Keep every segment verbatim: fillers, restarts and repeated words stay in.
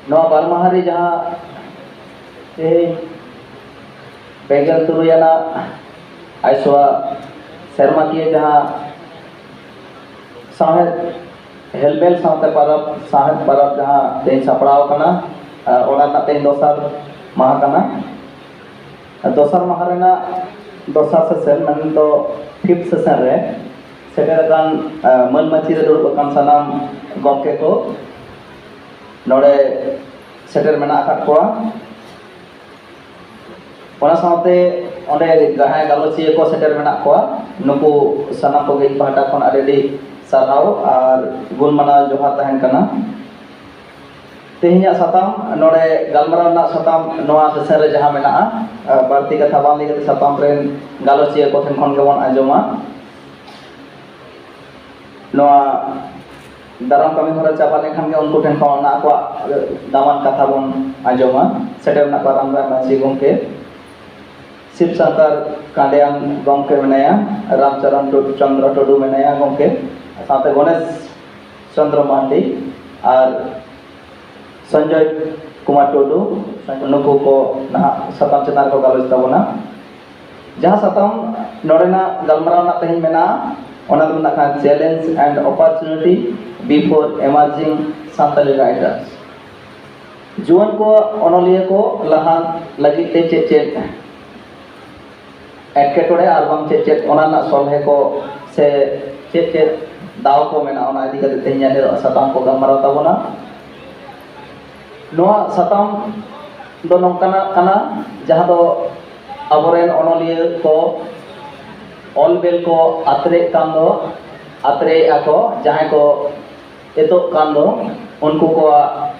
ᱱᱚᱣᱟ ᱵᱟᱨ ᱢᱟᱦᱟ ᱨᱮ ᱡᱟᱦᱟᱸ ᱛᱮᱦᱮᱧ ᱯᱮ ᱜᱮᱞ ᱛᱩᱨᱩᱭ ᱟᱱᱟᱜ ᱟᱭᱥᱚᱣᱟ ᱥᱮᱨᱢᱟᱠᱤᱭᱟᱹ ᱡᱟᱦᱟᱸ ᱥᱟᱶᱦᱮᱫ ᱦᱮᱞᱢᱮᱞ ᱥᱟᱶᱛᱮ ᱯᱟᱨᱟᱵᱽ, ᱥᱟᱶᱦᱮᱫ ᱯᱟᱨᱟᱵᱽ ᱡᱟᱦᱟᱸ ᱛᱮᱦᱮᱧ ᱥᱟᱯᱲᱟᱣ ᱟᱠᱟᱱᱟ, ᱟᱨ ᱚᱱᱟ ᱨᱮᱱᱟᱜ ᱛᱮᱦᱮᱧ ᱫᱚᱥᱟᱨ ᱢᱟᱦᱟ ᱠᱟᱱᱟ᱾ ᱫᱚᱥᱟᱨ ᱢᱟᱦᱟ ᱨᱮᱱᱟᱜ ᱫᱚᱥᱟᱨ ᱥᱮᱥᱮᱱ, ᱢᱮᱱᱫᱚ ᱯᱷᱤᱯᱛᱷ ᱥᱮᱥᱮᱱ ᱨᱮ ᱥᱮᱴᱮᱨ ᱟᱠᱟᱱ, ᱟᱸ, ᱢᱟᱹᱱ ᱢᱟᱹᱪᱤ ᱨᱮ ᱫᱩᱲᱩᱵ ᱟᱠᱟᱱ ᱥᱟᱱᱟᱢ ᱜᱚᱢᱠᱮ ᱠᱚ ᱱᱚᱰᱮ ᱥᱮᱴᱮᱨ ᱢᱮᱱᱟᱜ ᱟᱠᱟᱫ ᱠᱚᱣᱟ᱾ ᱚᱱᱟ ᱥᱟᱶᱛᱮ ᱚᱸᱰᱮ ᱡᱟᱦᱟᱸᱭ ᱜᱟᱞᱚᱪᱤᱭᱟᱹ ᱠᱚ ᱥᱮᱴᱮᱨ ᱢᱮᱱᱟᱜ ᱠᱚᱣᱟ, ᱱᱩᱠᱩ ᱥᱟᱱᱟᱢ ᱠᱚᱜᱮ ᱤᱧ ᱯᱟᱦᱴᱟ ᱠᱷᱚᱱ ᱟᱹᱰᱤ ᱟᱹᱰᱤ ᱥᱟᱨᱦᱟᱣ ᱟᱨ ᱜᱩᱱ ᱢᱟᱱᱟᱣ ᱡᱚᱦᱟᱨ ᱛᱟᱦᱮᱱ ᱠᱟᱱᱟ᱾ ᱛᱮᱦᱮᱧᱟᱜ ᱥᱟᱛᱟᱢ, ᱱᱚᱰᱮ ᱜᱟᱞᱢᱟᱨᱟᱣ ᱨᱮᱱᱟᱜ ᱥᱟᱛᱟᱢ ᱱᱚᱣᱟ ᱥᱮᱥᱮᱱ ᱨᱮ ᱡᱟᱦᱟᱸ ᱢᱮᱱᱟᱜᱼᱟ, ᱟᱨ ᱵᱟᱹᱲᱛᱤ ᱠᱟᱛᱷᱟ ᱵᱟᱝ ᱞᱟᱹᱭ ᱠᱟᱛᱮ ᱥᱟᱛᱟᱢ ᱨᱮᱱ ᱜᱟᱞᱚᱪᱤᱭᱟᱹ ᱠᱚ ᱴᱷᱮᱱ ᱠᱷᱚᱱ ᱜᱮᱵᱚᱱ ᱟᱸᱡᱚᱢᱟ᱾ ᱱᱚᱣᱟ ᱫᱟᱨᱟᱢ ᱠᱟᱹᱢᱤ ᱦᱚᱨᱟ ᱪᱟᱵᱟ ᱞᱮᱱᱠᱷᱟᱱ ᱜᱮ ᱩᱱᱠᱩ ᱴᱷᱮᱱ ᱠᱷᱚᱱ ᱚᱱᱟ ᱟᱠᱚᱣᱟᱜ ᱫᱟᱢᱟᱱ ᱠᱟᱛᱷᱟ ᱵᱚᱱ ᱟᱸᱡᱚᱢᱟ᱾ ᱥᱮᱴᱮᱨ ᱢᱮᱱᱟᱜ ᱠᱚᱣᱟ ᱨᱟᱢᱨᱟᱭ ᱢᱟᱹᱡᱷᱤ ᱜᱚᱢᱠᱮ, ᱥᱤᱵ ᱥᱟᱱᱛᱟᱲ ᱠᱟᱸᱰᱮᱭᱟᱱ ᱜᱚᱢᱠᱮ ᱢᱮᱱᱟᱭᱟ, ᱨᱟᱢᱪᱚᱨᱚᱱ ᱴᱩ-, ᱪᱚᱸᱫᱽᱨᱚ ᱴᱩᱰᱩ ᱢᱮᱱᱟᱭᱟ ᱜᱚᱢᱠᱮ, ᱥᱟᱶᱛᱮ ᱜᱚᱱᱮᱥ ᱪᱚᱸᱫᱽᱨᱚ ᱢᱟᱱᱰᱤ ᱟᱨ ᱥᱚᱧᱡᱚᱭ ᱠᱩᱢᱟᱨ ᱴᱩᱰᱩ, ᱱᱩᱠᱩ ᱠᱚ ᱱᱟᱦᱟᱜ ᱥᱟᱛᱟᱢ ᱪᱮᱛᱟᱱ ᱨᱮᱠᱚ ᱜᱟᱞᱚᱪ ᱛᱟᱵᱚᱱᱟ᱾ ᱡᱟᱦᱟᱸ ᱥᱟᱛᱟᱢ ᱱᱚᱰᱮᱱᱟᱜ ᱜᱟᱞᱢᱟᱨᱟᱣ ᱨᱮᱱᱟᱜ ᱛᱮᱦᱮᱧ ᱢᱮᱱᱟᱜᱼᱟ, ᱚᱱᱟ ᱫᱚ ᱢᱮᱱᱟᱜ ᱠᱟᱱᱟ Challenge and Opportunity Before Emerging Santali Writers᱾ ᱡᱩᱣᱟᱹᱱ ᱠᱚ ᱚᱱᱚᱞᱤᱭᱟᱹ ᱠᱚ ᱞᱟᱦᱟ ᱞᱟᱹᱜᱤᱫ ᱛᱮ ᱪᱮᱫ ᱪᱮᱫ ᱮᱴᱠᱮᱴᱚᱬᱮ ᱟᱨ ᱵᱟᱝ ᱪᱮᱫ ᱪᱮᱫ ᱚᱱᱟ ᱨᱮᱱᱟᱜ ᱥᱚᱞᱦᱮ ᱠᱚ ᱥᱮ ᱪᱮᱫ ᱪᱮᱫ ᱫᱟᱣ ᱠᱚ ᱢᱮᱱᱟᱜᱼᱟ, ᱚᱱᱟ ᱤᱫᱤ ᱠᱟᱛᱮ ᱛᱮᱦᱮᱧ ᱱᱤᱭᱟᱹ ᱥᱟᱛᱟᱢ ᱠᱚ ᱜᱟᱞᱢᱟᱨᱟᱣ ᱛᱟᱵᱚᱱᱟ᱾ ᱱᱚᱣᱟ ᱥᱟᱛᱟᱢ ᱫᱚ ᱱᱚᱝᱠᱟᱱᱟᱜ ᱠᱟᱱᱟ, ᱡᱟᱦᱟᱸ ᱫᱚ ᱟᱵᱚᱨᱮᱱ ᱚᱱᱚᱞᱤᱭᱟᱹ ᱠᱚ ᱚᱞ ᱵᱮᱞ ᱠᱚ ᱟᱛᱨᱮᱜ ᱠᱟᱱ ᱫᱚ, ᱟᱛᱨᱮᱜ ᱟᱠᱚ, ᱡᱟᱦᱟᱸᱭ ᱠᱚ ᱮᱛᱚᱜ ᱠᱟᱱ ᱫᱚ, ᱩᱱᱠᱩ ᱠᱚᱣᱟᱜ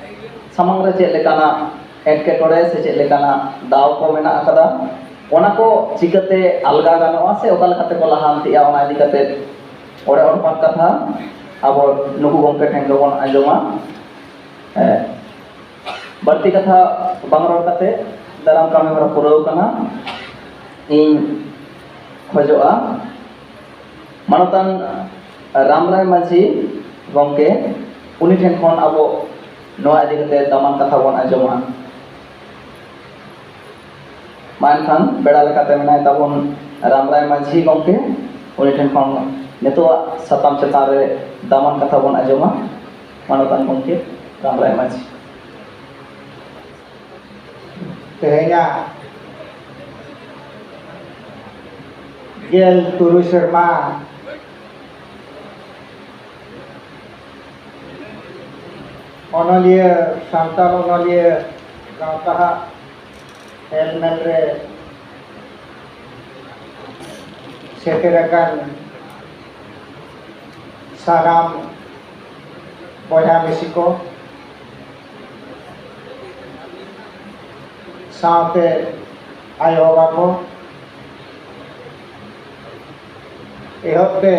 ᱥᱟᱢᱟᱝ ᱨᱮ ᱪᱮᱫ ᱞᱮᱠᱟᱱᱟᱜ ᱮᱴᱠᱮᱴᱚᱬᱮ ᱥᱮ ᱪᱮᱫ ᱞᱮᱠᱟᱱᱟᱜ ᱫᱟᱣ ᱠᱚ ᱢᱮᱱᱟᱜ ᱟᱠᱟᱫᱟ, ᱚᱱᱟ ᱠᱚ ᱪᱤᱠᱟᱹᱛᱮ ᱟᱞᱜᱟ ᱜᱟᱱᱚᱜᱼᱟ ᱥᱮ ᱚᱠᱟ ᱞᱮᱠᱟᱛᱮ ᱠᱚ ᱞᱟᱦᱟᱱᱛᱤᱜᱼᱟ, ᱚᱱᱟ ᱤᱫᱤ ᱠᱟᱛᱮ ᱚᱲᱮ ᱚᱲᱯᱟᱛ ᱠᱟᱛᱷᱟ ᱟᱵᱚ ᱱᱩᱠᱩ ᱜᱚᱢᱠᱮ ᱴᱷᱮᱱ ᱜᱮᱵᱚᱱ ᱟᱸᱡᱚᱢᱟ᱾ ᱦᱮᱸ, ᱵᱟᱹᱲᱛᱤ ᱠᱟᱛᱷᱟ ᱵᱟᱝ ᱨᱚᱲ ᱠᱟᱛᱮ ᱫᱟᱨᱟᱢ ᱠᱟᱹᱢᱤ ᱦᱚᱨᱟ ᱯᱩᱨᱟᱹᱣ ᱠᱟᱱᱟ᱾ ᱤᱧ ᱠᱷᱚᱡᱚᱜᱼᱟ ᱢᱟᱱᱚᱛᱟᱱ ᱨᱟᱢᱨᱟᱭ ᱢᱟᱹᱡᱷᱤ ᱜᱚᱢᱠᱮ, ᱩᱱᱤ ᱴᱷᱮᱱ ᱠᱷᱚᱱ ᱟᱵᱚ ᱱᱚᱣᱟ ᱤᱫᱤ ᱠᱟᱛᱮ ᱫᱟᱢᱟᱱ ᱠᱟᱛᱷᱟ ᱵᱚᱱ ᱟᱸᱡᱚᱢᱟ᱾ ᱢᱟ ᱮᱱᱠᱷᱟᱱ ᱯᱮᱲᱟ ᱞᱮᱠᱟᱛᱮ ᱢᱮᱱᱟᱭ ᱛᱟᱵᱚᱱ ᱨᱟᱢᱨᱟᱭ ᱢᱟᱹᱡᱷᱤ ᱜᱚᱢᱠᱮ, ᱩᱱᱤ ᱴᱷᱮᱱ ᱠᱷᱚᱱ ᱱᱤᱛᱚᱜᱟᱜ ᱥᱟᱛᱟᱢ ᱪᱮᱛᱟᱱ ᱨᱮ ᱫᱟᱢᱟᱱ ᱠᱟᱛᱷᱟ ᱵᱚᱱ ᱟᱸᱡᱚᱢᱟ᱾ ᱢᱟᱱᱚᱛᱟᱱ ᱜᱚᱢᱠᱮ ᱨᱟᱢᱨᱟᱭ ᱢᱟᱹᱡᱷᱤ᱾ ᱛᱮᱦᱮᱧᱟᱜ ᱜᱮᱞ ᱛᱩᱨᱩᱭ ᱥᱮᱨᱢᱟ ᱚᱱᱚᱞᱤᱭᱟᱹ, ᱥᱟᱱᱛᱟᱲ ᱚᱱᱚᱞᱤᱭᱟᱹ ᱜᱟᱶᱛᱟ ᱦᱟᱜ ᱦᱮᱞᱢᱮᱞ ᱨᱮ ᱥᱮᱴᱮᱨ ᱟᱠᱟᱱ ᱥᱟᱱᱟᱢ ᱵᱚᱭᱦᱟ ᱢᱤᱥᱤ ᱠᱚ, ᱥᱟᱶᱛᱮ ᱟᱭᱳ ᱵᱟᱵᱟ ᱠᱚ, ᱮᱦᱚᱵ ᱛᱮ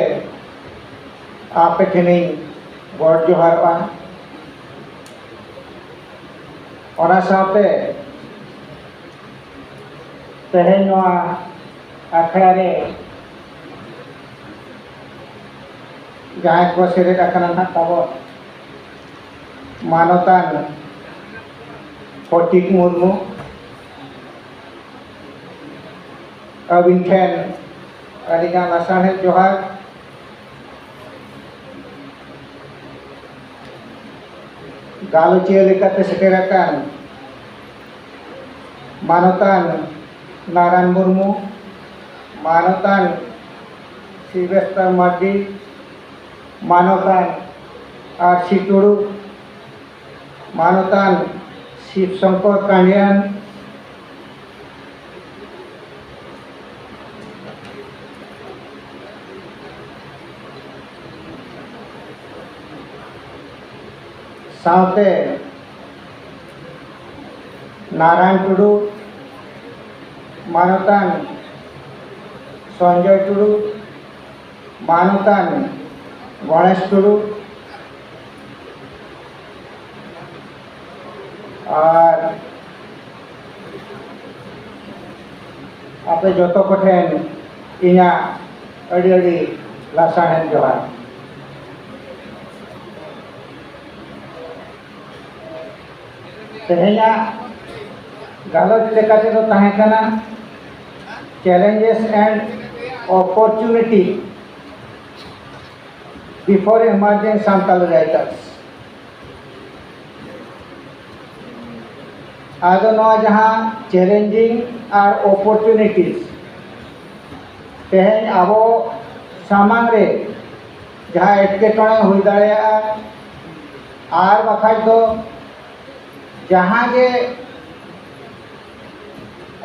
ᱟᱯᱮ ᱴᱷᱮᱱᱤᱧ ᱜᱚᱰ ᱡᱚᱦᱟᱨᱚᱜᱼᱟ᱾ ᱚᱱᱟ ᱥᱟᱶᱛᱮ ᱛᱮᱦᱮᱧ ᱱᱚᱣᱟ ᱟᱠᱷᱲᱟ ᱨᱮ ᱡᱟᱦᱟᱸᱭ ᱠᱚ ᱥᱮᱞᱮᱫ ᱟᱠᱟᱱᱟ ᱱᱟᱦᱟᱜ ᱛᱟᱵᱚᱱ, ᱢᱟᱱᱚᱛᱟᱱ ᱯᱨᱚᱛᱤᱠ ᱢᱩᱨᱢᱩ, ᱟᱹᱵᱤᱱ ᱴᱷᱮᱱ ᱟᱹᱞᱤᱧᱟᱜ ᱞᱟᱥᱟᱲᱦᱮᱫ ᱡᱚᱦᱟᱨ᱾ ᱜᱟᱞᱚᱪᱤᱭᱟᱹ ᱞᱮᱠᱟᱛᱮ ᱥᱮᱴᱮᱨ ᱟᱠᱟᱱ ᱢᱟᱱᱚᱛᱟᱱ ᱱᱟᱨᱟᱭᱚᱱ ᱢᱩᱨᱢᱩ, ᱢᱟᱱᱚᱛᱟᱱ ᱥᱤᱞᱵᱷᱮᱥᱴᱟᱨ ᱢᱟᱨᱰᱤ, ᱢᱟᱱᱚᱛᱟᱱ ᱟᱨ ᱥᱤ ᱴᱩᱰᱩ, ᱢᱟᱱᱚᱛᱟᱱ ᱥᱤᱵ ᱥᱚᱝᱠᱚᱨ ᱠᱟᱸᱰᱤᱭᱟᱱ, ᱥᱟᱶᱛᱮ ᱱᱟᱨᱟᱭᱚᱱ ᱴᱩᱰᱩ, ᱢᱟᱱᱚᱛᱟᱱ ᱥᱚᱧᱡᱚᱭ ᱴᱩᱰᱩ, ᱢᱟᱱᱚᱛᱟᱱ ᱜᱚᱬᱮᱥ ᱴᱩᱰᱩ, ᱟᱨ ᱟᱯᱮ ᱡᱚᱛᱚ ᱠᱚᱴᱷᱮᱱ ᱤᱧᱟᱹᱜ ᱟᱹᱰᱤ ᱟᱹᱰᱤ ᱞᱟᱥᱟᱲᱦᱮᱫ ᱡᱚᱦᱟᱨ᱾ ᱛᱮᱦᱮᱧᱟᱜ ᱜᱟᱞᱚᱪ ᱞᱮᱠᱟ ᱛᱮᱫᱚ ᱛᱟᱦᱮᱸ ᱠᱟᱱᱟ Challenges and Opportunity Before Emerging Santali Writers᱾ ᱟᱫᱚ ᱱᱚᱣᱟ ᱡᱟᱦᱟᱸ ᱪᱮᱞᱮᱧᱡᱤᱝ ᱟᱨ ᱚᱯᱚᱨᱪᱩᱱᱤᱴᱤᱡᱽ, ᱛᱮᱦᱮᱧ ᱟᱵᱚ ᱥᱟᱢᱟᱝ ᱨᱮ ᱡᱟᱦᱟᱸ ᱮᱴᱠᱮᱴᱚᱬᱮ ᱦᱩᱭ ᱫᱟᱲᱮᱭᱟᱜᱼᱟ, ᱟᱨ ᱵᱟᱠᱷᱟᱡ ᱫᱚ ᱡᱟᱦᱟᱸ ᱜᱮ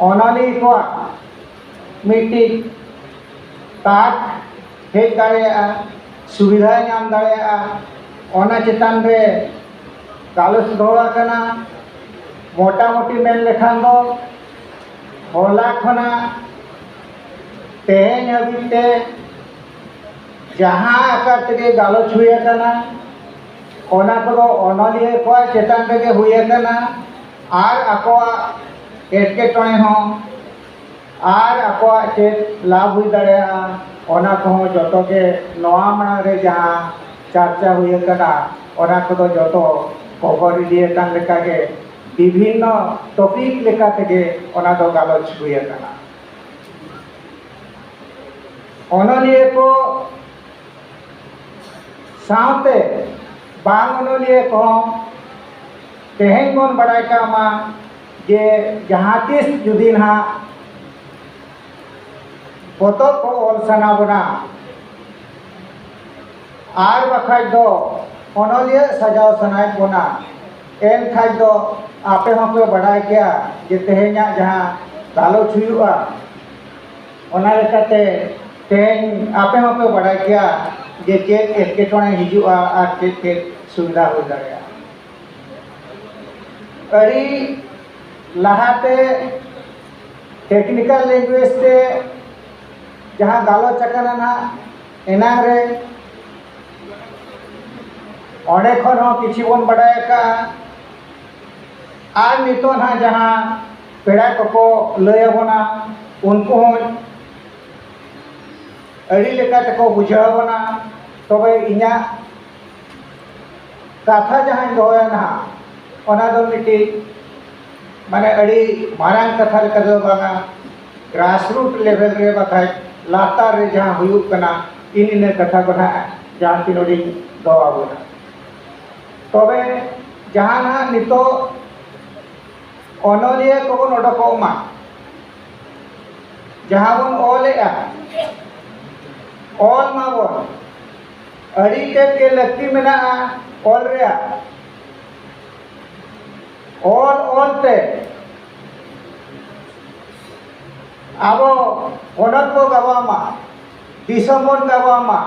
ᱚᱱᱚᱞᱤᱭᱟᱹ ᱠᱚᱣᱟᱜ ᱢᱤᱫᱴᱤᱡ ᱛᱟᱠ ᱦᱮᱡ ᱫᱟᱲᱮᱭᱟᱜᱼᱟ, ᱥᱩᱵᱤᱫᱷᱟ ᱧᱟᱢ ᱫᱟᱲᱮᱭᱟᱜᱼᱟ, ᱚᱱᱟ ᱪᱮᱛᱟᱱ ᱨᱮ ᱜᱟᱞᱚᱪ ᱫᱚᱦᱚ ᱟᱠᱟᱱᱟ᱾ ᱢᱚᱴᱟᱢᱩᱴᱤ ᱢᱮᱱ ᱞᱮᱠᱷᱟᱱ ᱫᱚ ᱦᱚᱞᱟ ᱠᱷᱚᱱᱟᱜ ᱛᱮᱦᱮᱧ ᱦᱟᱹᱵᱤᱡ ᱛᱮ ᱡᱟᱦᱟᱸ ᱟᱠᱟᱨ ᱛᱮᱜᱮ ᱜᱟᱞᱚᱪ ᱦᱩᱭ ᱟᱠᱟᱱᱟ, ᱚᱱᱟ ᱠᱚᱫᱚ ᱚᱱᱚᱞᱤᱭᱟᱹ ᱠᱚᱣᱟᱜ ᱪᱮᱛᱟᱱ ᱨᱮᱜᱮ ᱦᱩᱭ ᱟᱠᱟᱱᱟ᱾ ᱟᱨ ᱟᱠᱚᱣᱟᱜ ᱮᱴᱠᱮᱴᱚᱬᱮ ᱦᱚᱸ ᱟᱨ ᱟᱠᱚᱣᱟᱜ ᱪᱮᱫ ᱞᱟᱵᱷ ᱦᱩᱭ ᱫᱟᱲᱮᱭᱟᱜᱼᱟ, ᱚᱱᱟ ᱠᱚᱦᱚᱸ ᱡᱚᱛᱚ ᱜᱮ ᱱᱚᱣᱟ ᱢᱟᱲᱟᱝ ᱨᱮ ᱡᱟᱦᱟᱸ ᱪᱟᱨᱪᱟ ᱦᱩᱭ ᱟᱠᱟᱱᱟ, ᱚᱱᱟ ᱠᱚᱫᱚ ᱡᱚᱛᱚ ᱠᱚᱵᱷᱟᱨ ᱤᱫᱤ ᱟᱠᱟᱱ ᱞᱮᱠᱟᱜᱮ ᱵᱤᱵᱷᱤᱱᱱᱚ ᱴᱚᱯᱤᱠ ᱞᱮᱠᱟ ᱛᱮᱜᱮ ᱚᱱᱟ ᱫᱚ ᱜᱟᱞᱚᱪ ᱦᱩᱭ ᱟᱠᱟᱱᱟ᱾ ᱚᱱᱚᱞᱤᱭᱟᱹ ᱠᱚ ᱥᱟᱶᱛᱮ ᱵᱟᱝ ᱚᱱᱚᱞᱤᱭᱟᱹ ᱠᱚᱦᱚᱸ ᱛᱮᱦᱮᱧ ᱵᱚᱱ ᱵᱟᱲᱟᱭ ᱠᱟᱜ ᱢᱟ ᱡᱮ ᱡᱟᱦᱟᱸ ᱛᱤᱥ ᱡᱩᱫᱤ ᱱᱟᱦᱟᱜ ᱯᱚᱛᱚᱵ ᱠᱚ ᱚᱞ ᱥᱟᱱᱟ ᱵᱚᱱᱟ, ᱟᱨ ᱵᱟᱠᱷᱟᱡ ᱫᱚ ᱚᱱᱚᱞᱤᱭᱟᱹ ᱥᱟᱡᱟᱣ ᱥᱟᱱᱟᱭᱮᱫ ᱵᱚᱱᱟ, ᱮᱱᱠᱷᱟᱡ ᱫᱚ ᱟᱯᱮ ᱦᱚᱸᱯᱮ ᱵᱟᱰᱟᱭ ᱜᱮᱭᱟ ᱡᱮ ᱛᱮᱦᱮᱧᱟᱜ ᱡᱟᱦᱟᱸ ᱜᱟᱞᱚᱪ ᱦᱩᱭᱩᱜᱼᱟ, ᱚᱱᱟ ᱞᱮᱠᱟᱛᱮ ᱛᱮᱦᱮᱧ ᱟᱯᱮ ᱦᱚᱸᱯᱮ ᱵᱟᱰᱟᱭ ᱜᱮᱭᱟ ᱡᱮ ᱪᱮᱫ ᱮᱴᱠᱮᱴᱚᱬᱮ ᱦᱤᱡᱩᱜᱼᱟ ᱟᱨ ᱪᱮᱫ ᱪᱮᱫ ᱥᱩᱵᱤᱫᱷᱟ ᱦᱩᱭ ᱫᱟᱲᱮᱭᱟᱜᱼᱟ᱾ ᱟᱹᱰᱤ ᱞᱟᱦᱟᱛᱮ ᱴᱮᱠᱱᱤᱠᱮᱞ ᱞᱮᱝᱜᱩᱭᱮᱡᱽ ᱛᱮ ᱡᱟᱦᱟᱸ ᱜᱟᱞᱚᱪ ᱟᱠᱟᱱᱟ ᱱᱟᱦᱟᱜ ᱮᱱᱟᱝ ᱨᱮ, ᱚᱸᱰᱮ ᱠᱷᱚᱱ ᱦᱚᱸ ᱠᱤᱪᱷᱩ ᱵᱚᱱ ᱵᱟᱰᱟᱭ ᱟᱠᱟᱫᱼᱟ᱾ ᱟᱨ ᱱᱤᱛᱚᱜ ᱱᱟᱦᱟᱜ ᱡᱟᱦᱟᱸ ᱯᱮᱲᱟ ᱠᱚᱠᱚ ᱞᱟᱹᱭ ᱟᱵᱚᱱᱟ, ᱩᱱᱠᱩ ᱦᱚᱸ ᱟᱹᱰᱤ ᱞᱮᱠᱟ ᱛᱮᱠᱚ ᱵᱩᱡᱷᱟᱹᱣ ᱟᱵᱚᱱᱟ᱾ ᱛᱚᱵᱮ ᱤᱧᱟᱹᱜ ᱠᱟᱛᱷᱟ ᱡᱟᱦᱟᱸᱧ ᱫᱚᱦᱚᱭᱟ ᱱᱟᱦᱟᱜ, ᱚᱱᱟ ᱫᱚ ᱢᱤᱫᱴᱤᱡ ᱢᱟᱱᱮ ᱟᱹᱰᱤ ᱢᱟᱨᱟᱝ ᱠᱟᱛᱷᱟ ᱞᱮᱠᱟ ᱫᱚ ᱵᱟᱝᱟ, grassroot level ᱨᱮ ᱵᱟᱠᱷᱟᱡ ᱞᱟᱛᱟᱨ ᱨᱮ ᱡᱟᱦᱟᱸ ᱦᱩᱭᱩᱜ ᱠᱟᱱᱟ, ᱤᱱ ᱤᱱᱟᱹ ᱠᱟᱛᱷᱟ ᱠᱚ ᱱᱟᱦᱟᱜ ᱡᱟᱦᱟᱸ ᱛᱤᱱ ᱩᱰᱤᱧ ᱫᱚᱦᱚ ᱟᱵᱚᱱᱟ᱾ ᱛᱚᱵᱮ ᱡᱟᱦᱟᱸ ᱱᱟᱦᱟᱜ ᱱᱤᱛᱚᱜ ᱚᱱᱚᱞᱤᱭᱟᱹ ᱠᱚᱵᱚᱱ ᱚᱰᱚᱠᱚᱜ ᱢᱟ, ᱡᱟᱦᱟᱸ ᱵᱚᱱ ᱚᱞᱮᱜᱼᱟ, ᱚᱞ ᱢᱟᱵᱚᱱ, ᱟᱹᱰᱤ ᱛᱮᱫ ᱜᱮ ᱞᱟᱹᱠᱛᱤ ᱢᱮᱱᱟᱜᱼᱟ ᱚᱞ ᱨᱮᱭᱟᱜ᱾ ᱚᱞ ᱚᱞ ᱛᱮ ᱟᱵᱚ ᱯᱚᱱᱚᱛ ᱵᱚ ᱜᱟᱵᱟᱣ ᱢᱟ, ᱫᱤᱥᱚᱢ ᱵᱚᱱ ᱜᱟᱵᱟᱣ ᱢᱟ,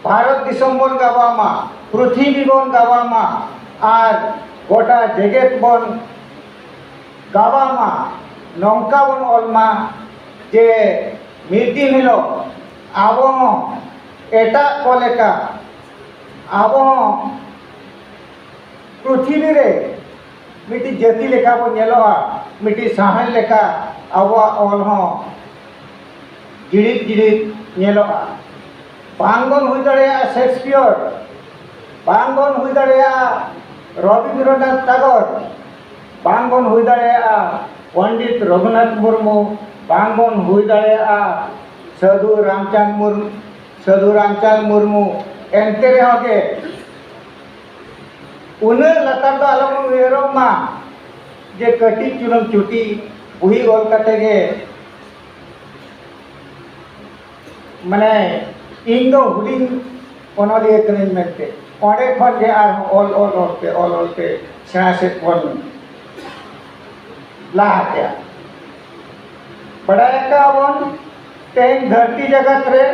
ᱵᱷᱟᱨᱚᱛ ᱫᱤᱥᱚᱢ ᱵᱚᱱ ᱜᱟᱵᱟᱣ ᱢᱟ, ᱯᱨᱤᱛᱷᱤᱵᱤ ᱵᱚᱱ ᱜᱟᱵᱟᱣ ᱢᱟ, ᱟᱨ ᱜᱚᱴᱟ ᱡᱮᱜᱮᱛ ᱵᱚᱱ ᱜᱟᱵᱟᱣ ᱢᱟ, ᱱᱚᱝᱠᱟ ᱵᱚᱱ ᱚᱞ ᱢᱟ ᱡᱮ ᱢᱤᱫ ᱫᱤᱱ ᱦᱤᱞᱳᱜ ᱟᱵᱚ ᱦᱚᱸ ᱮᱴᱟᱜ ᱠᱚ ᱞᱮᱠᱟ ᱟᱵᱚ ᱦᱚᱸ ᱯᱨᱤᱛᱷᱤᱵᱤ ᱨᱮ ᱢᱤᱫᱴᱤᱡ ᱡᱟᱹᱛᱤ ᱞᱮᱠᱟ ᱵᱚᱱ ᱧᱮᱞᱚᱜᱼᱟ, ᱢᱤᱫᱴᱤᱡ ᱥᱟᱶᱦᱮᱫ ᱞᱮᱠᱟ ᱟᱵᱚᱣᱟᱜ ᱚᱞ ᱦᱚᱸ ᱡᱤᱲᱤᱫ ᱡᱤᱲᱤᱫ ᱧᱮᱞᱚᱜᱼᱟ᱾ ᱵᱟᱝ ᱵᱚᱱ ᱦᱩᱭ ᱫᱟᱲᱮᱭᱟᱜᱼᱟ ᱥᱮᱠᱥᱯᱤᱭᱚᱨ, ᱵᱟᱝ ᱵᱚᱱ ᱦᱩᱭ ᱫᱟᱲᱮᱭᱟᱜᱼᱟ ᱨᱚᱵᱤᱱᱫᱨᱚᱱᱟᱛᱷ ᱴᱟᱜᱚᱨ, ᱵᱟᱝ ᱵᱚᱱ ᱦᱩᱭ ᱫᱟᱲᱮᱭᱟᱜᱼᱟ ᱯᱚᱱᱰᱤᱛ ᱨᱚᱜᱷᱩᱱᱟᱛᱷ ᱢᱩᱨᱢᱩ, ᱵᱟᱝ ᱵᱚᱱ ᱦᱩᱭ ᱫᱟᱲᱮᱭᱟᱜᱼᱟ ᱥᱟᱹᱫᱷᱩ ᱨᱟᱢᱪᱟᱸᱫᱽ ᱢᱩᱨᱢᱩ, ᱥᱟᱹᱫᱷᱩ ᱨᱟᱢᱪᱟᱸᱫᱽ ᱢᱩᱨᱢᱩ᱾ ᱮᱱᱛᱮ ᱨᱮᱦᱚᱸ ᱜᱮ ᱩᱱᱟᱹᱜ ᱞᱟᱛᱟᱨ ᱫᱚ ᱟᱞᱚ ᱵᱚᱱ ᱩᱭᱦᱟᱹᱨᱚᱜ ᱢᱟ ᱡᱮ ᱠᱟᱹᱴᱤᱡ ᱪᱩᱞᱩᱝ ᱪᱩᱴᱤ ᱵᱩᱦᱤ ᱚᱞ ᱠᱟᱛᱮ ᱜᱮ, ᱢᱟᱱᱮ, ᱤᱧ ᱫᱚ ᱦᱩᱰᱤᱧ ᱚᱱᱚᱞᱤᱭᱟᱹ ᱠᱟᱹᱱᱟᱹᱧ ᱢᱮᱱᱛᱮ, ᱚᱸᱰᱮ ᱠᱷᱚᱱ ᱜᱮ ᱟᱨᱦᱚᱸ ᱚᱞ ᱚᱞ ᱚᱞ ᱛᱮ, ᱚᱞ ᱚᱞ ᱛᱮ ᱥᱮᱬᱟ ᱥᱮᱫ ᱵᱚᱱ ᱞᱟᱦᱟ ᱠᱮᱜᱼᱟ᱾ ᱵᱟᱰᱟᱭ ᱟᱠᱟᱫ ᱵᱚᱱ, ᱛᱮᱦᱮᱧ ᱫᱷᱟᱹᱨᱛᱤ ᱡᱟᱠᱟᱛ ᱨᱮ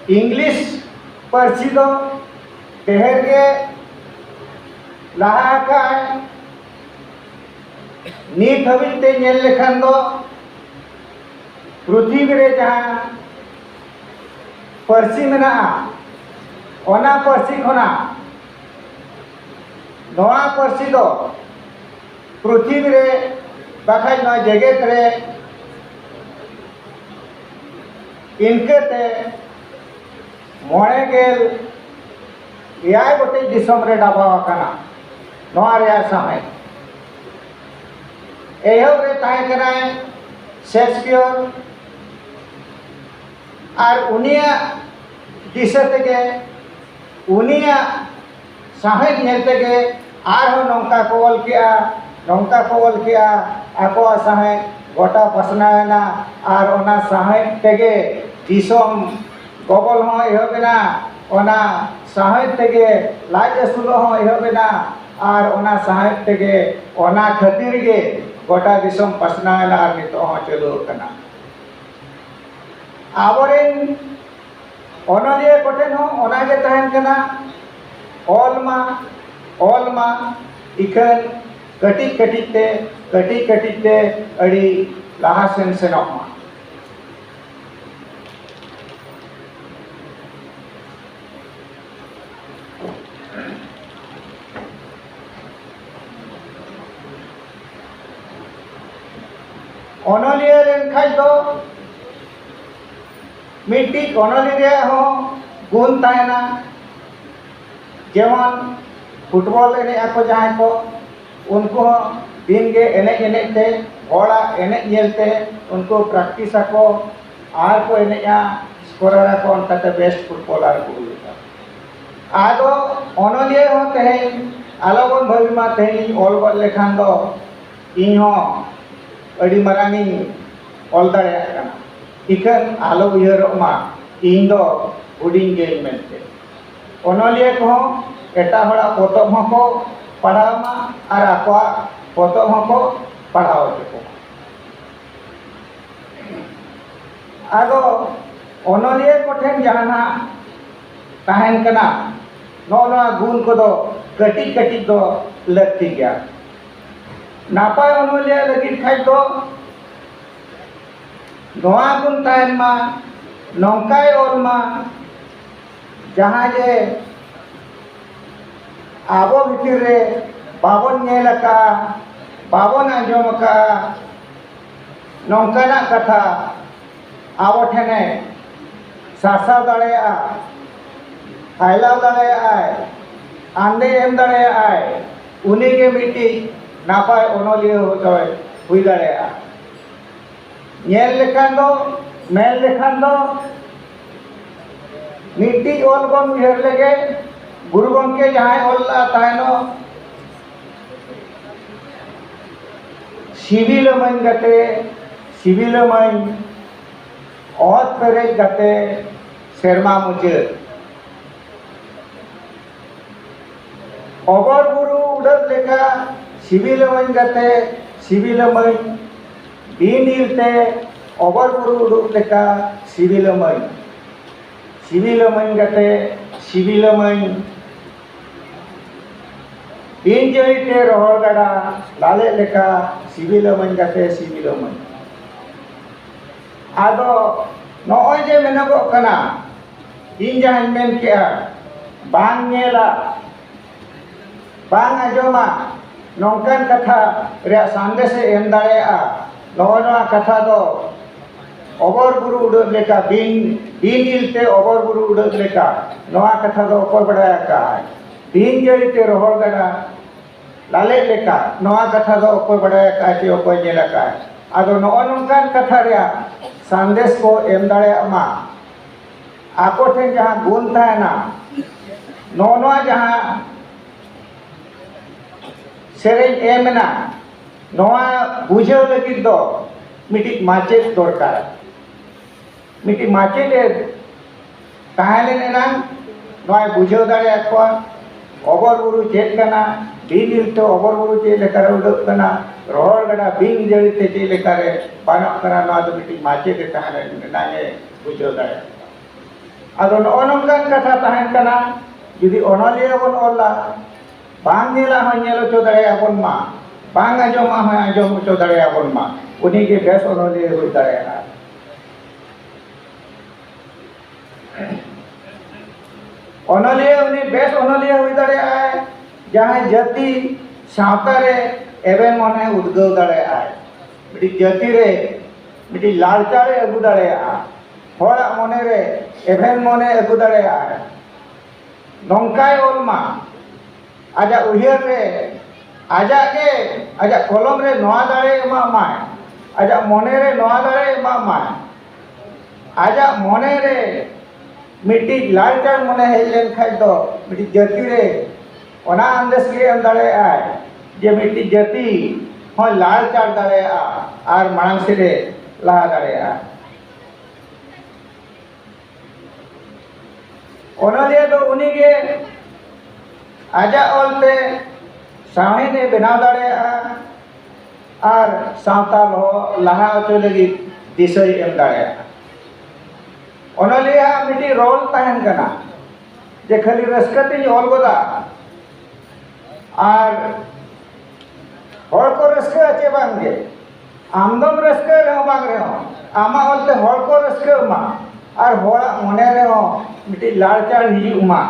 ᱤᱝᱞᱤᱥ ᱯᱟᱹᱨᱥᱤ ᱫᱚ ᱰᱷᱮᱨ ᱜᱮ ᱞᱟᱦᱟ ᱟᱠᱟᱫᱼᱟᱭ᱾ ᱱᱤᱛ ᱦᱟᱹᱵᱤᱡ ᱛᱮ ᱧᱮᱞ ᱞᱮᱠᱷᱟᱱ ᱫᱚ ᱯᱨᱤᱛᱷᱤᱵᱤ ᱨᱮ ᱡᱟᱦᱟᱸ ᱯᱟᱹᱨᱥᱤ ᱢᱮᱱᱟᱜᱼᱟ, ᱚᱱᱟ ᱯᱟᱹᱨᱥᱤ ᱠᱷᱚᱱᱟᱜ ᱱᱚᱣᱟ ᱯᱟᱹᱨᱥᱤ ᱫᱚ ᱯᱨᱤᱛᱷᱤᱵᱤ ᱨᱮ ᱵᱟᱠᱷᱟᱡ ᱱᱚᱣᱟ ᱡᱮᱜᱮᱛ ᱨᱮ ᱤᱱᱠᱟᱹᱛᱮ ᱢᱚᱬᱮ ᱜᱮᱞ ᱮᱭᱟᱭ ᱜᱚᱴᱮᱡ ᱫᱤᱥᱚᱢ ᱨᱮ ᱰᱟᱵᱟᱣ ᱟᱠᱟᱱᱟ ᱱᱚᱣᱟ ᱨᱮᱭᱟᱜ ᱥᱟᱶᱦᱮᱫ᱾ ᱮᱦᱚᱵ ᱨᱮ ᱛᱟᱦᱮᱸ ᱠᱟᱱᱟᱭ ᱥᱮᱠᱥᱯᱤᱭᱚᱨ, ᱟᱨ ᱩᱱᱤᱭᱟᱜ ᱫᱤᱥᱟᱹ ᱛᱮᱜᱮ, ᱩᱱᱤᱭᱟᱜ ᱥᱟᱶᱦᱮᱫ ᱧᱮᱞ ᱛᱮᱜᱮ ᱟᱨᱦᱚᱸ ᱱᱚᱝᱠᱟ ᱠᱚ ᱚᱞ ᱠᱮᱜᱼᱟ, ᱱᱚᱝᱠᱟ ᱠᱚ ᱚᱞ ᱠᱮᱜᱼᱟ, ᱟᱠᱚᱣᱟᱜ ᱥᱟᱶᱦᱮᱫ ᱜᱚᱴᱟ ᱯᱟᱥᱱᱟᱣ ᱮᱱᱟ᱾ ᱟᱨ ᱚᱱᱟ ᱥᱟᱶᱦᱮᱫ ᱛᱮᱜᱮ ᱫᱤᱥᱚᱢ ᱜᱚᱵᱚᱞ ᱦᱚᱸ ᱮᱦᱚᱵ ᱮᱱᱟ, ᱚᱱᱟ ᱥᱟᱶᱦᱮᱫ ᱛᱮᱜᱮ ᱞᱟᱡ ᱟᱹᱥᱩᱞᱚᱜ ᱦᱚᱸ ᱮᱦᱚᱵ ᱮᱱᱟ, ᱟᱨ ᱚᱱᱟ ᱥᱟᱶᱦᱮᱫ ᱛᱮᱜᱮ, ᱚᱱᱟ ᱠᱷᱟᱹᱛᱤᱨ ᱜᱮ ᱜᱚᱴᱟ ᱫᱤᱥᱚᱢ ᱯᱟᱥᱱᱟᱣ ᱮᱱᱟ ᱟᱨ ᱱᱤᱛᱚᱜ ᱦᱚᱸ ᱪᱟᱹᱞᱩ ᱟᱠᱟᱱᱟ᱾ ᱟᱵᱚᱨᱮᱱ ᱚᱱᱚᱞᱤᱭᱟᱹ ᱠᱚᱴᱷᱮᱱ ᱦᱚᱸ ᱚᱱᱟᱜᱮ ᱛᱟᱦᱮᱱ ᱠᱟᱱᱟ, ᱚᱞ ᱢᱟ, ᱚᱞ ᱢᱟ, ᱤᱠᱷᱟᱹᱱ ᱠᱟᱹᱴᱤᱡ ᱠᱟᱹᱴᱤᱡ ᱛᱮ, ᱠᱟᱹᱴᱤᱡ ᱠᱟᱹᱴᱤᱡ ᱛᱮ ᱟᱹᱰᱤ ᱞᱟᱦᱟ ᱥᱮᱱ ᱥᱮᱱᱚᱜ ᱢᱟ᱾ ᱚᱱᱚᱞᱤᱭᱟᱹ ᱞᱮᱱ ᱠᱷᱟᱡ ᱫᱚ ᱢᱤᱫᱴᱤᱡ ᱚᱱᱚᱞᱤᱭᱟᱹ ᱨᱮᱭᱟᱜ ᱦᱚᱸ ᱜᱩᱱ ᱛᱟᱦᱮᱱᱟ᱾ ᱡᱮᱢᱚᱱ ᱯᱷᱩᱴᱵᱚᱞ ᱮᱱᱮᱡ ᱟᱠᱚ ᱡᱟᱦᱟᱸᱭ ᱠᱚ, ᱩᱱᱠᱩ ᱦᱚᱸ ᱫᱤᱱ ᱜᱮ ᱮᱱᱮᱡ ᱮᱱᱮᱡ ᱛᱮ, ᱦᱚᱲᱟᱜ ᱮᱱᱮᱡ ᱧᱮᱞ ᱛᱮ ᱩᱱᱠᱩ ᱯᱨᱮᱠᱴᱤᱥ ᱟᱠᱚ ᱟᱨ ᱠᱚ ᱮᱱᱮᱡᱼᱟ, ᱥᱠᱳᱨᱟᱨ ᱟᱠᱚ, ᱚᱱᱠᱟᱛᱮ ᱵᱮᱥᱴ ᱯᱷᱩᱴᱵᱚᱞᱟᱨ ᱠᱚ ᱦᱩᱭᱩᱜᱼᱟ᱾ ᱟᱫᱚ ᱚᱱᱚᱞᱤᱭᱟᱹ ᱦᱚᱸ ᱛᱮᱦᱮᱧ ᱟᱞᱚᱵᱚᱱ ᱵᱷᱟᱹᱵᱤ ᱢᱟ, ᱛᱮᱦᱮᱧ ᱤᱧ ᱚᱞ ᱜᱚᱫ ᱞᱮᱠᱷᱟᱱ ᱫᱚ ᱤᱧ ᱦᱚᱸ ᱟᱹᱰᱤ ᱢᱟᱨᱟᱝ ᱤᱧ ᱚᱞ ᱫᱟᱲᱮᱭᱟᱜ ᱠᱟᱱᱟ, ᱤᱠᱷᱟᱹᱱ ᱟᱞᱚ ᱩᱭᱦᱟᱹᱨᱚᱜ ᱢᱟ ᱤᱧ ᱫᱚ ᱦᱩᱰᱤᱧ ᱜᱤᱭᱟᱹᱧ ᱢᱮᱱᱛᱮ᱾ ᱚᱱᱚᱞᱤᱭᱟᱹ ᱠᱚᱦᱚᱸ ᱮᱴᱟᱜ ᱦᱚᱲᱟᱜ ᱯᱚᱛᱚᱵ ᱦᱚᱸᱠᱚ ᱯᱟᱲᱦᱟᱣ ᱢᱟ ᱟᱨ ᱟᱠᱚᱣᱟᱜ ᱯᱚᱛᱚᱵ ᱦᱚᱸᱠᱚ ᱯᱟᱲᱦᱟᱣ ᱦᱚᱪᱚ ᱠᱚᱢᱟ᱾ ᱟᱫᱚ ᱚᱱᱚᱞᱤᱭᱟᱹ ᱠᱚᱴᱷᱮᱱ ᱡᱟᱦᱟᱱᱟᱜ ᱛᱟᱦᱮᱱ ᱠᱟᱱᱟ, ᱱᱚᱜᱼᱚ ᱱᱚᱣᱟ ᱜᱩᱱ ᱠᱚᱫᱚ ᱠᱟᱹᱴᱤᱡ ᱠᱟᱹᱴᱤᱡ ᱫᱚ ᱞᱟᱹᱠᱛᱤ ᱜᱮᱭᱟ᱾ ᱱᱟᱯᱟᱭ ᱚᱱᱚᱞᱤᱭᱟᱹ ᱞᱟᱹᱜᱤᱫ ᱠᱷᱟᱡ ᱫᱚ ᱱᱚᱣᱟ ᱜᱩᱱ ᱛᱟᱦᱮᱱ ᱢᱟ, ᱱᱚᱝᱠᱟᱭ ᱚᱞ ᱢᱟ, ᱡᱟᱦᱟᱸ ᱡᱮ ᱟᱵᱚ ᱵᱷᱤᱛᱤᱨ ᱨᱮ ᱵᱟᱵᱚᱱ ᱧᱮᱞ ᱟᱠᱟᱫᱼᱟ, ᱵᱟᱵᱚᱱ ᱟᱸᱡᱚᱢ ᱟᱠᱟᱫᱼᱟ, ᱱᱚᱝᱠᱟᱱᱟᱜ ᱠᱟᱛᱷᱟ ᱟᱵᱚ ᱴᱷᱮᱱᱮ ᱥᱟᱨᱥᱟᱣ ᱫᱟᱲᱮᱭᱟᱜᱼᱟ᱾ ᱯᱷᱟᱭᱞᱟᱣ ᱫᱟᱲᱮᱭᱟᱜᱼᱟᱭ, ᱟᱱᱫᱮ ᱮᱢ ᱫᱟᱲᱮᱭᱟᱜᱼᱟᱭ, ᱩᱱᱤᱜᱮ ᱢᱤᱫᱴᱤᱡ ᱱᱟᱯᱟᱭ ᱚᱱᱚᱞᱤᱭᱟᱹ ᱦᱚᱸᱭ ᱦᱩᱭ ᱫᱟᱲᱮᱭᱟᱜᱼᱟ᱾ ᱧᱮᱞ ᱞᱮᱠᱷᱟᱱ ᱫᱚ, ᱢᱮᱱ ᱞᱮᱠᱷᱟᱱ ᱫᱚ, ᱢᱤᱫᱴᱤᱡ ᱚᱞ ᱵᱚᱱ ᱩᱭᱦᱟᱹᱨ ᱞᱮᱜᱮ, ᱜᱩᱨᱩ ᱜᱚᱢᱠᱮ ᱡᱟᱦᱟᱸᱭ ᱚᱞ ᱞᱮᱫᱼᱟ ᱛᱟᱦᱮᱱᱚᱜ, ᱥᱤᱵᱤᱞᱟᱹᱢᱟᱹᱧ ᱜᱟᱛᱮ, ᱥᱤᱵᱤᱞᱟᱹᱢᱟᱹᱧ, ᱚᱛ ᱯᱮᱨᱮᱡ ᱜᱟᱛᱮ, ᱥᱮᱨᱢᱟ ᱢᱩᱪᱟᱹᱫ᱾ ᱚᱵᱚᱨ ᱵᱩᱨᱩ ᱩᱰᱟᱹᱜ ᱞᱮᱠᱟ ᱥᱤᱵᱤᱞᱟᱹᱢᱟᱹᱧ ᱜᱟᱛᱮ, ᱥᱤᱵᱤᱞᱟᱹᱢᱟᱹᱧ᱾ ᱵᱤᱱ ᱤᱞ ᱛᱮ ᱚᱵᱚᱨ ᱵᱩᱨᱩ ᱩᱰᱩᱠ ᱞᱮᱠᱟ ᱥᱤᱵᱤᱞᱟᱹᱢᱟᱹᱧ᱾ ᱥᱤᱵᱤᱞᱟᱹᱢᱟᱹᱧ ᱜᱟᱛᱮ, ᱥᱤᱵᱤᱞᱟᱹᱢᱟᱹᱧ᱾ ᱵᱤᱱ ᱡᱟᱹᱲᱤ ᱛᱮ ᱨᱚᱦᱚᱲ ᱜᱟᱰᱟ ᱞᱟᱞᱮᱜ ᱞᱮᱠᱟ ᱥᱤᱵᱤᱞᱟᱹᱢᱟᱹᱧ ᱜᱟᱛᱮ, ᱥᱤᱵᱤᱞᱟᱹᱢᱟᱹᱧ᱾ ᱟᱫᱚ ᱱᱚᱜᱼᱚᱭ ᱡᱮ ᱢᱮᱱᱚᱜᱚᱜ ᱠᱟᱱᱟ, ᱤᱧ ᱡᱟᱦᱟᱸᱧ ᱢᱮᱱ ᱠᱮᱜᱼᱟ, ᱵᱟᱝ ᱧᱮᱞᱟ, ᱵᱟᱝ ᱟᱸᱡᱚᱢᱟ, ᱱᱚᱝᱠᱟᱱ ᱠᱟᱛᱷᱟ ᱨᱮᱭᱟᱜ ᱥᱟᱸᱫᱮᱥ ᱮ ᱮᱢ ᱫᱟᱲᱮᱭᱟᱜᱼᱟ᱾ ᱱᱚᱜᱼᱚ ᱱᱚᱣᱟ ᱠᱟᱛᱷᱟ ᱫᱚ ᱚᱵᱚᱨ ᱵᱩᱨᱩ ᱩᱰᱟᱹᱜ ᱞᱮᱠᱟ, ᱵᱤᱱ, ᱵᱤᱱ ᱤᱞ ᱛᱮ ᱚᱵᱚᱨ ᱵᱩᱨᱩ ᱩᱰᱟᱹᱜ ᱞᱮᱠᱟ, ᱱᱚᱣᱟ ᱠᱟᱛᱷᱟ ᱫᱚ ᱚᱠᱚᱭ ᱵᱟᱰᱟᱭ ᱟᱠᱟᱫᱼᱟᱭ? ᱵᱤᱱ ᱡᱟᱹᱲᱤ ᱛᱮ ᱨᱚᱦᱚᱲ ᱜᱟᱰᱟ ᱞᱟᱞᱮᱜ ᱞᱮᱠᱟ, ᱱᱚᱣᱟ ᱠᱟᱛᱷᱟ ᱫᱚ ᱚᱠᱚᱭ ᱵᱟᱰᱟᱭ ᱟᱠᱟᱫᱼᱟᱭ ᱪᱮ ᱚᱠᱚᱭ ᱧᱮᱞ ᱟᱠᱟᱫᱼᱟᱭ? ᱟᱫᱚ ᱱᱚᱜᱼᱚ ᱱᱚᱝᱠᱟᱱ ᱠᱟᱛᱷᱟ ᱨᱮᱭᱟᱜ ᱥᱟᱸᱫᱮᱥ ᱠᱚ ᱮᱢ ᱫᱟᱲᱮᱭᱟᱜ ᱢᱟ᱾ ᱟᱠᱚ ᱴᱷᱮᱱ ᱡᱟᱦᱟᱸ ᱜᱩᱱ ᱛᱟᱦᱮᱱᱟ, ᱱᱚᱜᱼᱚ ᱱᱚᱣᱟ ᱡᱟᱦᱟᱸ ᱥᱮᱨᱮᱧ ᱮᱢ ᱮᱱᱟ, ᱱᱚᱣᱟ ᱵᱩᱡᱷᱟᱹᱣ ᱞᱟᱹᱜᱤᱫ ᱫᱚ ᱢᱤᱫᱴᱤᱡ ᱢᱟᱪᱮᱫ ᱫᱚᱨᱠᱟᱨ᱾ ᱢᱤᱫᱴᱤᱡ ᱢᱟᱪᱮᱫ ᱮ ᱛᱟᱦᱮᱸ ᱞᱮᱱ ᱮᱱᱟᱝ ᱱᱚᱣᱟᱭ ᱵᱩᱡᱷᱟᱹᱣ ᱫᱟᱲᱮᱭᱟᱜ ᱠᱚᱣᱟ᱾ ᱚᱵᱚᱨ ᱵᱩᱨᱩ ᱪᱮᱫ ᱠᱟᱱᱟ, ᱵᱤᱱ ᱤᱞ ᱛᱮ ᱚᱵᱚᱨ ᱵᱩᱨᱩ ᱪᱮᱫ ᱞᱮᱠᱟᱨᱮ ᱩᱰᱟᱹᱜ ᱠᱟᱱᱟ, ᱨᱚᱦᱚᱲ ᱜᱟᱰᱟ ᱵᱤᱱ ᱡᱟᱹᱲᱤ ᱛᱮ ᱪᱮᱫ ᱞᱮᱠᱟᱨᱮ ᱵᱟᱱᱚᱜ ᱠᱟᱱᱟ, ᱱᱚᱣᱟ ᱫᱚ ᱢᱤᱫᱴᱤᱡ ᱢᱟᱪᱮᱫ ᱮ ᱛᱟᱦᱮᱸ ᱞᱮᱱ ᱮᱱᱟᱝ ᱮ ᱵᱩᱡᱷᱟᱹᱣ ᱫᱟᱲᱮᱭᱟᱜ ᱠᱚᱣᱟ᱾ ᱟᱫᱚ ᱱᱚᱜᱼᱚ ᱱᱚᱝᱠᱟᱱ ᱠᱟᱛᱷᱟ ᱛᱟᱦᱮᱱ ᱠᱟᱱᱟ, ᱡᱩᱫᱤ ᱚᱱᱚᱞᱤᱭᱟᱹ ᱵᱚᱱ ᱚᱞᱟ, ᱵᱟᱝ ᱧᱮᱞᱟᱜ ᱦᱚᱸ ᱧᱮᱞ ᱦᱚᱪᱚ ᱫᱟᱲᱮᱭᱟᱵᱚᱱ ᱢᱟ, ᱵᱟᱝ ᱟᱸᱡᱚᱢᱟᱜ ᱦᱚᱸ ᱟᱸᱡᱚᱢ ᱦᱚᱪᱚ ᱫᱟᱲᱮᱭᱟᱵᱚᱱ ᱢᱟ, ᱩᱱᱤ ᱜᱮ ᱵᱮᱥ ᱚᱱᱚᱞᱤᱭᱟᱹ ᱦᱩᱭ ᱫᱟᱲᱮᱭᱟᱜᱼᱟ᱾ ᱚᱱᱚᱞᱤᱭᱟᱹ ᱩᱱᱤ ᱵᱮᱥ ᱚᱱᱚᱞᱤᱭᱟᱹ ᱦᱩᱭ ᱫᱟᱲᱮᱭᱟᱜᱼᱟᱭ, ᱡᱟᱦᱟᱸᱭ ᱡᱟᱹᱛᱤ ᱥᱟᱶᱛᱟ ᱨᱮ ᱮᱵᱷᱮᱱ ᱢᱚᱱᱮ ᱩᱫᱽᱜᱟᱹᱣ ᱫᱟᱲᱮᱭᱟᱜᱼᱟᱭ, ᱢᱤᱫᱴᱤᱡ ᱡᱟᱹᱛᱤ ᱨᱮ ᱢᱤᱫᱴᱤᱡ ᱞᱟᱲᱪᱟᱲ ᱮ ᱟᱹᱜᱩ ᱫᱟᱲᱮᱭᱟᱜᱼᱟ, ᱦᱚᱲᱟᱜ ᱢᱚᱱᱮ ᱨᱮ ᱮᱵᱷᱮᱱ ᱢᱚᱱᱮ ᱟᱹᱜᱩ ᱫᱟᱲᱮᱭᱟᱜᱼᱟᱭ᱾ ᱱᱚᱝᱠᱟᱭ ᱚᱞ ᱢᱟ, ᱟᱡᱟᱜ ᱩᱭᱦᱟᱹᱨ ᱨᱮ, ᱟᱡᱟᱜ ᱜᱮ, ᱟᱡᱟᱜ ᱠᱚᱞᱚᱢ ᱨᱮ ᱱᱚᱣᱟ ᱫᱟᱲᱮ ᱮᱢᱟᱜ ᱢᱟᱭ, ᱟᱡᱟᱜ ᱢᱚᱱᱮ ᱨᱮ ᱱᱚᱣᱟ ᱫᱟᱲᱮ ᱮᱢᱟᱜ ᱢᱟᱭ, ᱟᱡᱟᱜ ᱢᱚᱱᱮ ᱨᱮ ᱢᱤᱫᱴᱤᱡ ᱞᱟᱲᱪᱟᱲ ᱢᱚᱱᱮ ᱦᱮᱡ ᱞᱮᱱᱠᱷᱟᱡ ᱫᱚ ᱢᱤᱫᱴᱤᱡ ᱡᱟᱹᱛᱤ ᱨᱮ ᱚᱱᱟ ᱟᱱᱫᱮᱥ ᱜᱮ ᱮᱢ ᱫᱟᱲᱮᱭᱟᱜᱼᱟᱭ ᱡᱮ ᱢᱤᱫᱴᱤᱡ ᱡᱟᱹᱛᱤ ᱦᱚᱸ ᱞᱟᱲᱪᱟᱲ ᱫᱟᱲᱮᱭᱟᱜᱼᱟ ᱟᱨ ᱢᱟᱲᱟᱝ ᱥᱮᱫ ᱮ ᱞᱟᱦᱟ ᱫᱟᱲᱮᱭᱟᱜᱼᱟ᱾ ᱚᱱᱚᱞᱤᱭᱟᱹ ᱫᱚ ᱩᱱᱤᱜᱮ ᱟᱡᱟᱜ ᱚᱞᱛᱮ ᱥᱟᱶᱦᱮᱫ ᱮ ᱵᱮᱱᱟᱣ ᱫᱟᱲᱮᱭᱟᱜᱼᱟ ᱟᱨ ᱥᱟᱶᱛᱟ ᱞᱚᱦᱚ-, ᱞᱟᱦᱟ ᱦᱚᱪᱚ ᱞᱟᱹᱜᱤᱫ ᱫᱤᱥᱟᱹᱭ ᱮᱢ ᱫᱟᱲᱮᱭᱟᱜᱼᱟ᱾ ᱚᱱᱚᱞᱤᱭᱟᱹᱣᱟᱜ ᱢᱤᱫᱴᱤᱡ ᱨᱳᱞ ᱛᱟᱦᱮᱱ ᱠᱟᱱᱟ ᱡᱮ ᱠᱷᱟᱹᱞᱤ ᱨᱟᱹᱥᱠᱟᱹ ᱛᱤᱧ ᱚᱞ ᱜᱚᱫᱟ ᱟᱨ ᱦᱚᱲ ᱠᱚ ᱨᱟᱹᱥᱠᱟᱹᱜᱼᱟ ᱪᱮ ᱵᱟᱝ ᱜᱮ, ᱟᱢ ᱫᱚᱢ ᱨᱟᱹᱥᱠᱟᱹ ᱨᱮᱦᱚᱸ ᱵᱟᱝ ᱨᱮᱦᱚᱸ ᱟᱢᱟᱜ ᱚᱞᱛᱮ ᱦᱚᱲ ᱠᱚ ᱨᱟᱹᱥᱠᱟᱹᱜ ᱢᱟ ᱟᱨ ᱦᱚᱲᱟᱜ ᱢᱚᱱᱮ ᱨᱮᱦᱚᱸ ᱢᱤᱫᱴᱤᱡ ᱞᱟᱲᱪᱟᱲ ᱦᱤᱡᱩᱜ ᱢᱟ,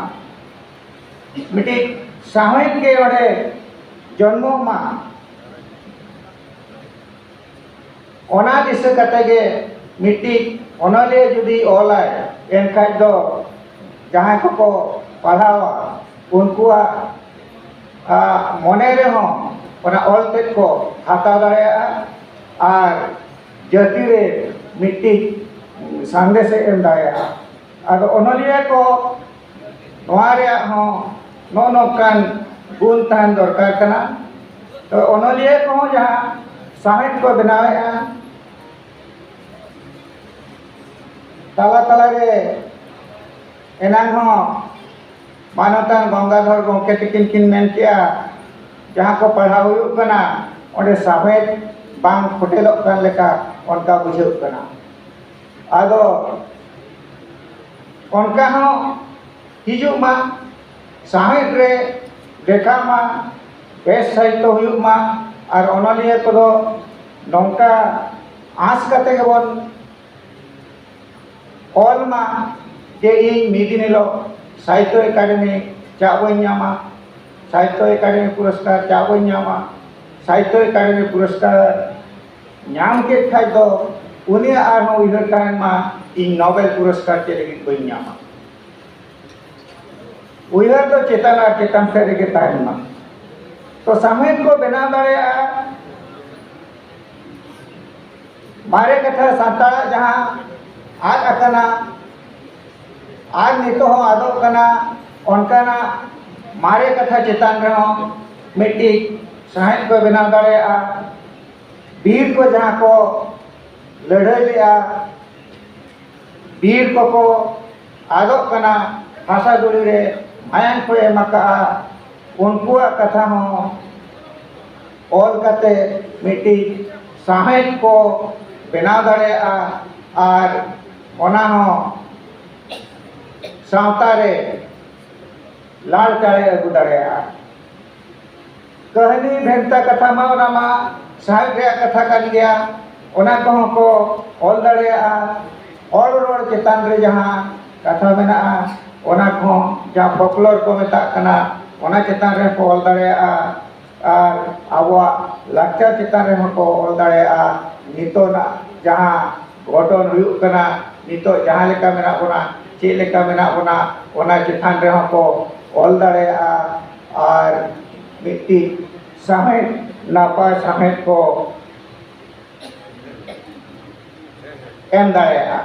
ᱢᱤᱫᱴᱤᱡ ᱥᱟᱶᱦᱮᱫ ᱜᱮ ᱚᱸᱰᱮ ᱡᱚᱱᱢᱚᱜ ᱢᱟ᱾ ᱚᱱᱟ ᱫᱤᱥᱟᱹ ᱠᱟᱛᱮ ᱜᱮ ᱢᱤᱫᱴᱤᱡ ᱚᱱᱚᱞᱤᱭᱟᱹ ᱡᱩᱫᱤ ᱚᱞᱟᱭ, ᱮᱱᱠᱷᱟᱡ ᱫᱚ ᱡᱟᱦᱟᱸᱭ ᱠᱚᱠᱚ ᱯᱟᱲᱦᱟᱣᱟ ᱩᱱᱠᱩᱣᱟᱜ, ᱟ, ᱢᱚᱱᱮ ᱨᱮᱦᱚᱸ ᱚᱱᱟ ᱚᱞ ᱛᱮᱫ ᱠᱚ ᱦᱟᱛᱟᱣ ᱫᱟᱲᱮᱭᱟᱜᱼᱟ ᱟᱨ ᱡᱟᱹᱛᱤ ᱨᱮ ᱢᱤᱫᱴᱤᱡ ᱥᱟᱸᱫᱮᱥᱮ ᱮᱢ ᱫᱟᱲᱮᱭᱟᱜᱼᱟ᱾ ᱟᱫᱚ ᱚᱱᱚᱞᱤᱭᱟᱹ ᱠᱚ ᱱᱚᱣᱟ ᱨᱮᱭᱟᱜ ᱦᱚᱸ ᱱᱚᱜᱼᱚ ᱱᱚᱝᱠᱟᱱ ᱜᱩᱱ ᱛᱟᱦᱮᱱ ᱫᱚᱨᱠᱟᱨ ᱠᱟᱱᱟ᱾ ᱛᱚ ᱚᱱᱚᱞᱤᱭᱟᱹ ᱠᱚᱦᱚᱸ ᱡᱟᱦᱟᱸ ᱥᱟᱶᱦᱮᱫ ᱠᱚ ᱵᱮᱱᱟᱣᱮᱫᱼᱟ, ᱛᱟᱞᱟ ᱛᱟᱞᱟᱨᱮ ᱮᱱᱟᱝ ᱦᱚᱸ ᱢᱟᱱᱚᱛᱟᱱ ᱜᱚᱝᱜᱟᱫᱷᱚᱨ ᱜᱚᱢᱠᱮ ᱛᱤᱠᱤᱱ ᱠᱤᱱ ᱢᱮᱱ ᱠᱮᱜᱼᱟ, ᱡᱟᱦᱟᱸ ᱠᱚ ᱯᱟᱲᱦᱟᱣ ᱦᱩᱭᱩᱜ ᱠᱟᱱᱟ, ᱚᱸᱰᱮ ᱥᱟᱶᱦᱮᱫ ᱵᱟᱝ ᱯᱷᱚᱴᱮᱞᱚᱜ ᱠᱟᱱ ᱞᱮᱠᱟ ᱚᱱᱠᱟ ᱵᱩᱡᱷᱟᱹᱜ ᱠᱟᱱᱟ᱾ ᱟᱫᱚ ᱚᱱᱠᱟ ᱦᱚᱸ ᱦᱤᱡᱩᱜ ᱢᱟ, ᱥᱟᱶᱦᱮᱫ ᱨᱮ ᱞᱮᱠᱷᱟᱜ ᱢᱟ, ᱵᱮᱥ ᱥᱟᱦᱤᱛᱛᱚ ᱦᱩᱭᱩᱜ ᱢᱟ, ᱟᱨ ᱚᱱᱚᱞᱤᱭᱟᱹ ᱠᱚᱫᱚ ᱱᱚᱝᱠᱟ ᱟᱸᱥ ᱠᱟᱛᱮ ᱜᱮᱵᱚᱱ ᱚᱞ ᱢᱟ ᱡᱮ ᱤᱧ ᱢᱤᱫ ᱫᱤᱱ ᱦᱤᱞᱳᱜ ᱥᱟᱦᱤᱛᱛᱚ ᱮᱠᱟᱰᱮᱢᱤ ᱪᱟᱜ ᱵᱟᱹᱧ ᱧᱟᱢᱟ, ᱥᱟᱦᱤᱛᱛᱚ ᱮᱠᱟᱰᱮᱢᱤ ᱯᱩᱨᱚᱥᱠᱟᱨ ᱪᱟᱜ ᱵᱟᱹᱧ ᱧᱟᱢᱟ, ᱥᱟᱦᱤᱛᱛᱚ ᱮᱠᱟᱰᱮᱢᱤ ᱯᱩᱨᱚᱥᱠᱟᱨ ᱧᱟᱢ ᱠᱮᱫ ᱠᱷᱟᱡ ᱫᱚ ᱩᱱᱤᱭᱟᱜ ᱟᱨᱦᱚᱸ ᱩᱭᱦᱟᱹᱨ ᱛᱟᱦᱮᱱ ᱢᱟ, ᱤᱧ ᱱᱳᱵᱮᱞ ᱯᱩᱨᱚᱥᱠᱟᱨ ᱪᱮᱫ ᱞᱟᱹᱜᱤᱫ ᱵᱟᱹᱧ ᱧᱟᱢᱟ᱾ ᱩᱭᱦᱟᱹᱨ ᱫᱚ ᱪᱮᱛᱟᱱ ᱟᱨ ᱪᱮᱛᱟᱱ ᱥᱮᱫ ᱨᱮᱜᱮ ᱛᱟᱦᱮᱱ ᱢᱟ᱾ ᱛᱚ ᱥᱟᱶᱦᱮᱫ ᱠᱚ ᱵᱮᱱᱟᱣ ᱫᱟᱲᱮᱭᱟᱜᱼᱟ᱾ ᱢᱟᱨᱮ ᱠᱟᱛᱷᱟ, ᱥᱟᱱᱛᱟᱲᱟᱜ ᱡᱟᱦᱟᱸ ᱟᱫ ᱟᱠᱟᱱᱟ ᱟᱨ ᱱᱤᱛᱚᱜ ᱦᱚᱸ ᱟᱫᱚᱜ ᱠᱟᱱᱟ, ᱚᱱᱠᱟᱱᱟᱜ ᱢᱟᱨᱮ ᱠᱟᱛᱷᱟ ᱪᱮᱛᱟᱱ ᱨᱮᱦᱚᱸ ᱢᱤᱫᱴᱤᱡ ᱥᱟᱶᱦᱮᱫ ᱠᱚ ᱵᱮᱱᱟᱣ ᱫᱟᱲᱮᱭᱟᱜᱼᱟ᱾ ᱵᱤᱨ ᱠᱚ ᱡᱟᱦᱟᱸ ᱠᱚ ᱞᱟᱹᱲᱦᱟᱹᱭ ᱞᱮᱜᱼᱟ, ᱵᱤᱨ ᱠᱚᱠᱚ ᱟᱫᱚᱜ ᱠᱟᱱᱟ, ᱦᱟᱥᱟ ᱫᱷᱩᱲᱤ ᱨᱮ ᱢᱟᱭᱟᱝ ᱠᱚ ᱮᱢ ᱟᱠᱟᱜᱼᱟ, ᱩᱱᱠᱩᱣᱟᱜ ᱠᱟᱛᱷᱟ ᱦᱚᱸ ᱚᱞ ᱠᱟᱛᱮ ᱢᱤᱫᱴᱤᱡ ᱥᱟᱶᱦᱮᱫ ᱠᱚ ᱵᱮᱱᱟᱣ ᱫᱟᱲᱮᱭᱟᱜᱼᱟ᱾ ᱟᱨ ᱚᱱᱟ ᱦᱚᱸ ᱥᱟᱶᱛᱟ ᱨᱮ ᱞᱟᱲᱪᱟᱲᱮ ᱟᱹᱜᱩ ᱫᱟᱲᱮᱭᱟᱜᱼᱟ᱾ ᱠᱟᱹᱦᱱᱤ ᱵᱷᱮᱱᱛᱟ ᱠᱟᱛᱷᱟ ᱢᱟ ᱚᱱᱟ ᱢᱟ ᱥᱟᱶᱦᱮᱫ ᱨᱮᱭᱟᱜ ᱠᱟᱛᱷᱟ ᱠᱟᱱ ᱜᱮᱭᱟ, ᱚᱱᱟ ᱠᱚᱦᱚᱸ ᱠᱚ ᱚᱞ ᱫᱟᱲᱮᱭᱟᱜᱼᱟ᱾ ᱦᱚᱲ ᱨᱚᱲ ᱪᱮᱛᱟᱱ ᱨᱮ ᱡᱟᱦᱟᱸ ᱠᱟᱛᱷᱟ ᱢᱮᱱᱟᱜᱼᱟ, ᱚᱱᱟ ᱠᱚᱦᱚᱸ, ᱡᱟᱦᱟᱸ ᱯᱷᱳᱠᱞᱳᱨ ᱠᱚ ᱢᱮᱛᱟᱜ ᱠᱟᱱᱟ, ᱚᱱᱟ ᱪᱮᱛᱟᱱ ᱨᱮᱦᱚᱸ ᱠᱚ ᱚᱞ ᱫᱟᱲᱮᱭᱟᱜᱼᱟ᱾ ᱟᱨ ᱟᱵᱚᱣᱟᱜ ᱞᱟᱠᱪᱟᱨ ᱪᱮᱛᱟᱱ ᱨᱮᱦᱚᱸ ᱠᱚ ᱚᱞ ᱫᱟᱲᱮᱭᱟᱜᱼᱟ᱾ ᱱᱤᱛᱚᱜᱟᱜ ᱡᱟᱦᱟᱸ ᱜᱷᱚᱴᱚᱱ ᱦᱩᱭᱩᱜ ᱠᱟᱱᱟ, ᱱᱤᱛᱚᱜ ᱡᱟᱦᱟᱸ ᱞᱮᱠᱟ ᱢᱮᱱᱟᱜ ᱵᱚᱱᱟ, ᱪᱮᱫ ᱞᱮᱠᱟ ᱢᱮᱱᱟᱜ ᱵᱚᱱᱟ, ᱚᱱᱟ ᱪᱮᱛᱟᱱ ᱨᱮᱦᱚᱸ ᱠᱚ ᱚᱞ ᱫᱟᱲᱮᱭᱟᱜᱼᱟ᱾ ᱟᱨ ᱢᱤᱫᱴᱤᱡ ᱥᱟᱶᱦᱮᱫ, ᱱᱟᱯᱟᱭ ᱥᱟᱶᱦᱮᱫ ᱠᱚ ᱮᱢ ᱫᱟᱲᱮᱭᱟᱜᱼᱟ᱾